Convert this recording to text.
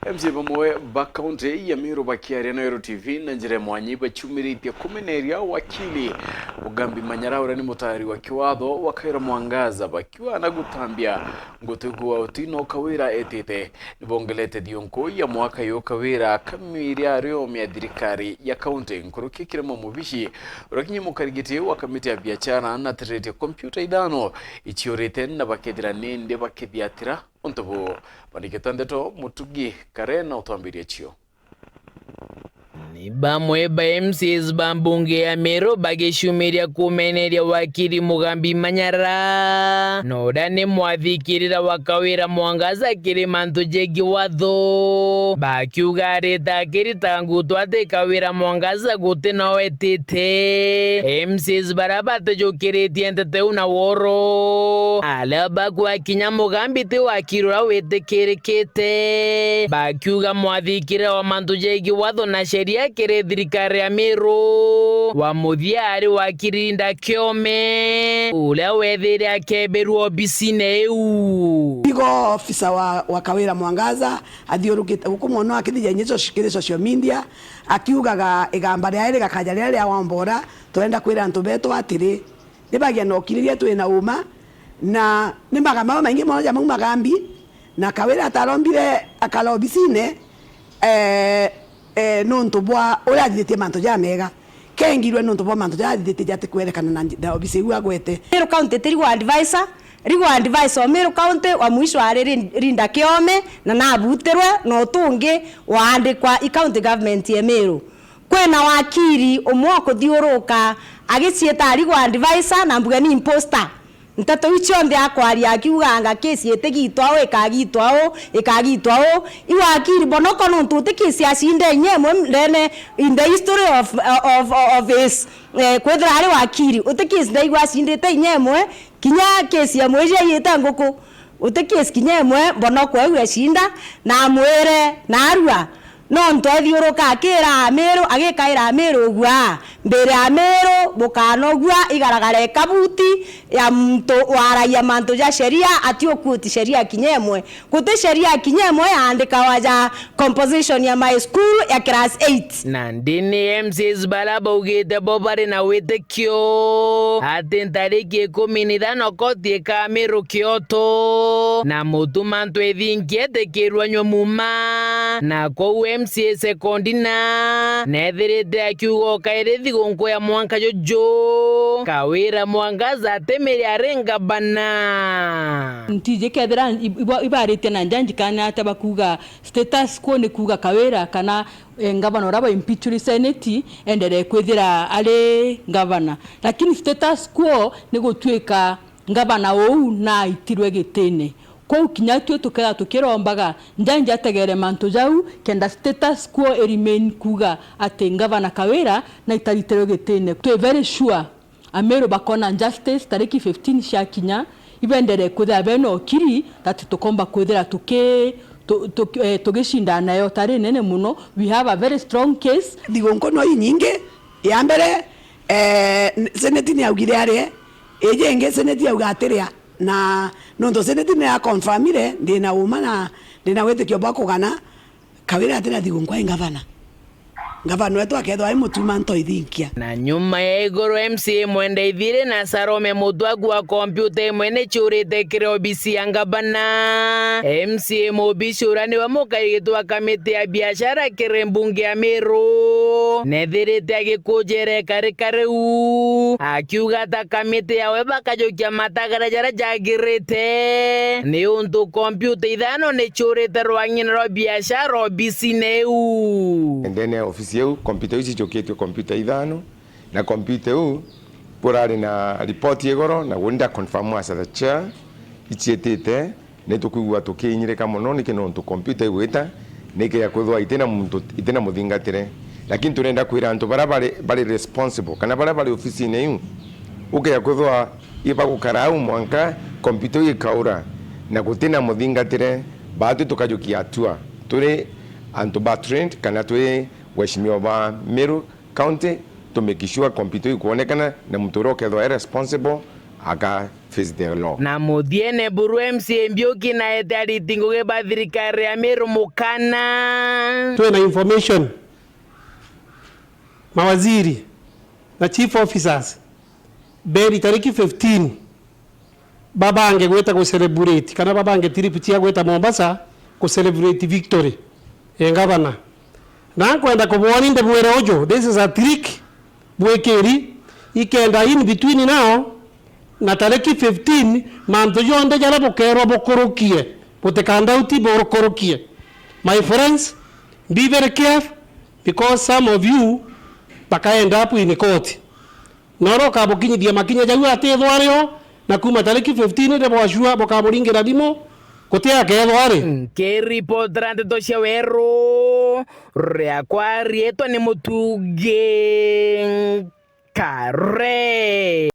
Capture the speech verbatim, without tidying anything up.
M C A bamwe ba kaunti ya Meru bakiaria na Weru T V na njira ya mwanya ibachumiritie kumeneria wakili Mugambi Manyara, uria ni mutari wa kiwatho wa Kawira Mwangaza, bakiuga na gutambia ngutugu wa utino Kawira etite. Nibongelete thiunku ya mwaka yu Kawira kamiri ario mia thirikari ya kaunti nkuruki kirimo mubici uria kinyi mukarigiti wa kamiti ya biachara na atiriritie kompyuta ithano iciurite na bakethira nindi bakithiatira untu buu. Bandikite ndeto Mutugi Kare na utwambiria cio. Ni bamwe ba M C As ba mbunge ya Meru bagicumiria kumeneria wakili Mugambi Manyara, na uria ni mwathikirira wa Kawira Mwangaza kiri mantu jegi watho, bakiuga arita akirita ngutu ati Kawira Mwangaza guti no etite. M C As baria batijukiritie nteto iu na woro, aria bakwa kinya Mugambi ti wakili uria witikirikite, bakiuga mwathikire wa mantu jegi watho na sheria kiri thirikari ya Meru wa muthia ari wakili Linda Kiome, uria wethire akebirua obisine iu. Igo ofisa wa, wa Kawira Mwangaza athiurukite guku mono akithija inyecho kiri social media akiugaga igamba riae rigakaja riria ria Wambora, turenda kwira antu betu atiri, ni bagia na ukiriria twi na uma, na ni magamba mamaingi mono jamaumaga mbi, na Kawira atarombire akara obisine, eh, eh, nuntu bwa uria athithitie mantu jamega. Kengirwe nuntu bwa mantu jaria athithitie jatikwerekana na, na obisi iu agwete. Meru County tirigwa advisor, rigwa advisor o Meru County wa mwisho ari Lin-, Linda Kiome, na nabutirwe na utungi waandikwa i county government ya Meru. Kwina wakiri umwe ukuthiuruka agiciita legal advisor na mbuga ni imposter. Nteto iu cionthe akwaria akiuganga kesi itigitwa u, ikagitwa u, ikagitwa u. I wakiri Bonoko nontu uti kesi acinde inya imwe ndene in the history of, of, of his, eh, kwithira ari wakiri. Uti kesi ndaigua acindite inya imwe, kinya kesi ya mwiji aiyite nguku. Uti case kinya imwe Mbonoko au ecinda, na amwire, naarua, nontu ethiuruka akira Amiru, agikaira Amiru ugua, mbire Amiru, bukanogua igaragara ikabuti ya muntu waragia mantu ja sheria, atiukuti sheria kinya imwe. Guti sheria kinya imwe yaandikawa ja composition ya my school ya class eight. Na ndini M Cs bara baugite bo bari na witi kio ati ntariki ikumi na ithano koti ikamirukio tu, na Mutuma Ntwithingi etikirua nyua muma. Na kwou M C A Sekondina nethirite akiuga ukairi thigunku ya mwanka juju, Kawira Mwangaza atimiri ari ngabana. Ntiji kethira i-, ibo-, ibaritie na njanji kana ata bakuga status quo ni kuuga Kawira kana, eh, ngavana uria baimpeachuri seneti enderee kwithira ari ngavana. Lakini status quo ni gutuika ngavana uu naitirwe gitine. Kwou kinya tui tukethira tukirombaga njanji ategere mantu jau, kenda status quo i remain kuuga ati ngavana Kawira naitaritirwe gitine. Twi very sure Amiru bakona justice tariki fifteen ciakinya, ibenderee kwithira bena ukiri that tukomba kwithira tuki-, tu-, tu-, eh, tugicindana nayo tari nene muno. We have a very strong case. Thigunku no inyingi. Ya mbere, eh, n-, seneti ni augire arie, iji ingi seneti yauga atiria, na nontu seneti ni ya confirmire, ndi na uma na ndi na witikio bwa kugana, Kawira ati na thigunku ai ngavana. Ngavana wetu akethwa ai Mutuma Ntwithingi. Na nyuma ya iguru M C A Mwenda Ithiri na Salome Mutwaku wa kompyuta imwe ni ciurite kiri obisi ya ngavana. M C A mubici uria niwe mukaigitwa kamiti ya biashara kiri mbunge ya Miru, nethirite agikujera ikarika riu, akiuga ta kamiti yawe bakajukia matagara jaria jagirite, ni untu kompyuta ithano ni ciurite rwang'ina rwa biashara obisine iu. Ndene ya ofisi iu, kompyuta iu cicukitue kompyuta ithano, na kompyuta iu burari na ripoti igoro, na uni nda confirm as the chair, iciitite, ni tukwigua tukiinyirika mono, niki nontu kompyuta igwita, niki ya kwithwa itina muntu, itina muthingatire. Lakini turenda kwira antu baria bari, bari responsible, kana baria bari ofisine iu, ukeya kwithwa ibagukara au mwanka kompyuta iu ikaura, na gutina muthingatire, baatwi tukajukia hatua. Turi antu ba trained, kana twi waheshimiwa ba Meru County, to make sure kompyuta iu ikwonekana, na muntu uria ukethwa e responsible, aka-, face the law. Na muthiene buru M C A Mbiuki na ete ariti ngugi ba thirikari ya Meru mukana. Twina information, mawaziri na chief officers beri tariki fifteen babange gwita gucelebrate kana babange trip cia gwita Mombasa gucelebrate victory e ngavana. Na nkwenda kubwoni ndibwire uju, this is a trick bwikiri, ikenda in between now na tariki fifteen, mantu jonthe jaria bukerwa bukurukie, butikandauti bukurukie. My friends, be very careful, because some of you baka end up in court. Noro ukabukinyithia makinya jau atithwa ario, na kuma tariki fifteen ri bwacua bukamuringira thimu, guti akethwa ari. Nkiripotera ndeto cia weru, riakwa riitwa ni Mutungi Kare.